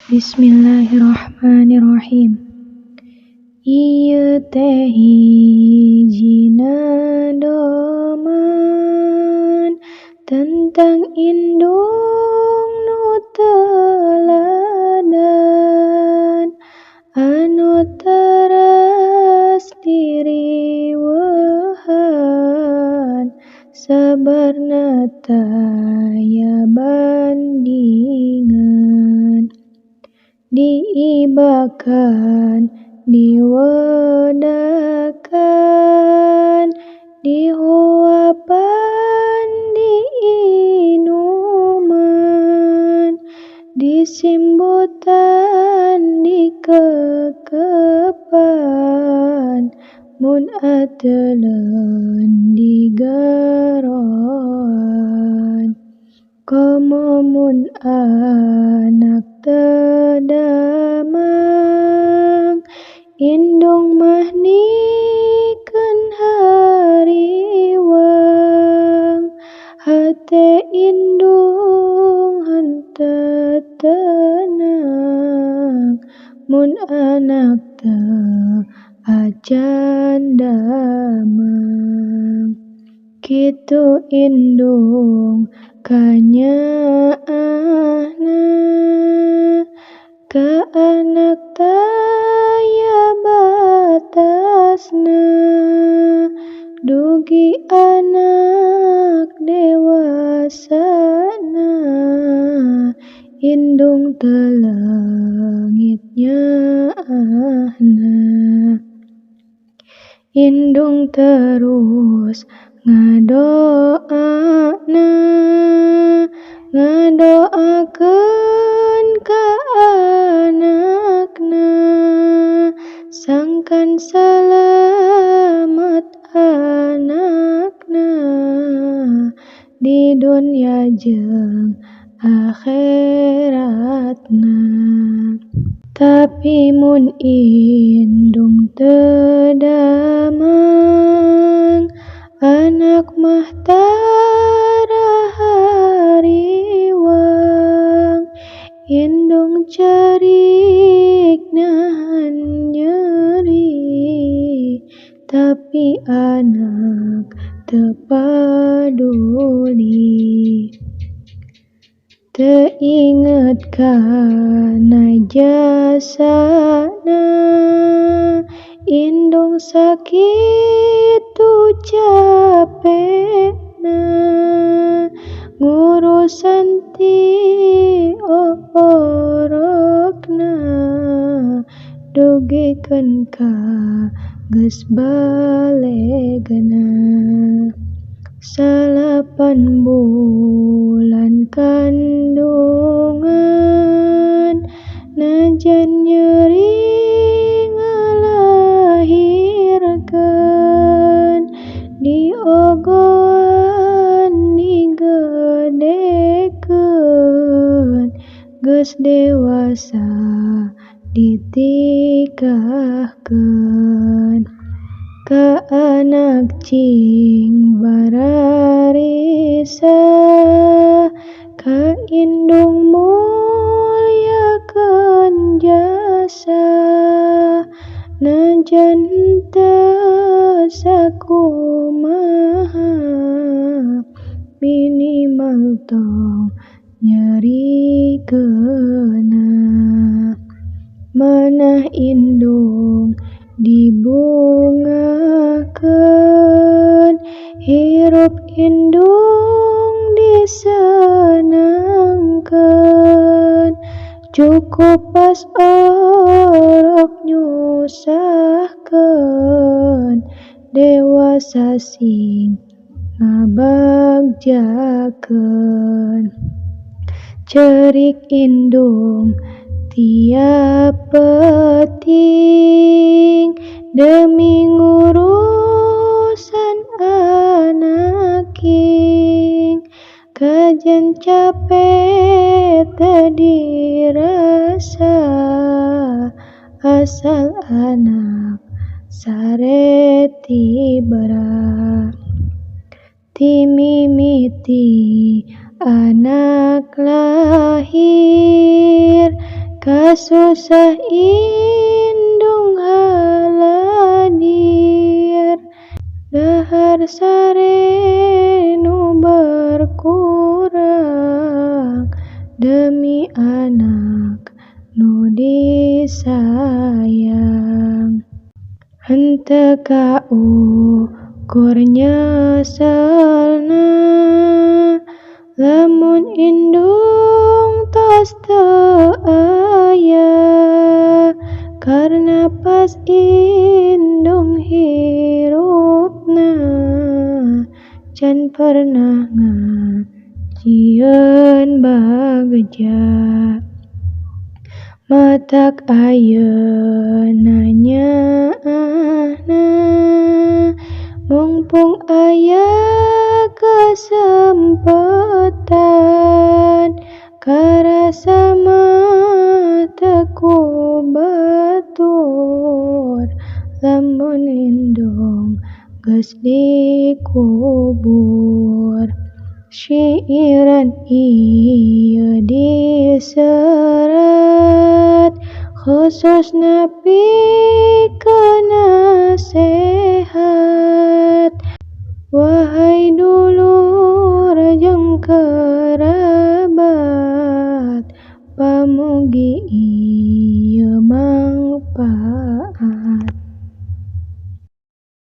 Bismillahirrahmanirrahim. Ieu teh hijina doman tentang indung nu teladan anu teras diriweuhan sabarna taya bandingan diibakan diwedakan dihuapan diinuman disimbutan dikekepan mun ateleun digeroan komo mun anak teu damang indung mah nikeun hariwang hate indung henteu tenang mun anak teu acan damang. Kitu indung kanyaahna ka anak taya batasna dugi anak dewasana indung teu leungit nyaahna. Indung terus ngadoana ngadoakeun ka anakna sangkan salamet anakna di dunya jeung akhiratna. Tapi mun indung teu damang anak mah tara hariwang indung cerik nahan nyeri tapi anak teu paduli. Teu inget kana jasana indung sakitu capekna ngurusan ti oorokna dugikeun ka geus balegna. 9 bulan kandungan najan nyeri ngalahirkeun diogoan digedekeun geus dewasa ditikahkeun. Ka anak cing bararisa ka indung mulyakeun jasa najan teu sakumaha minimal tong nyerikeunna. Manah indung dibungakeun hirup indung disenangkeun cukup pas orok nyusahkeun dewasa sing ngabagjakeun. Cerik indung tiap peuting demi ngurusan anaking kajen capek teu dirasa asal anak sare tibra. Ti mimiti anak lahir ka Kasusah indung haladir dahar sare nu berkurang demi anak nu disayang. Henteu kaukur nyeselna lamun indung tos teu aya karna pas indung hirupna can pernah ngajieun bagja. Matak ayeuna nyaahna mungpung aya kesempatan karasa mah teu ku batur lamun indung geus dikubur. Syairan ieu diserat khususna pikeun nasehat. Wahai dulur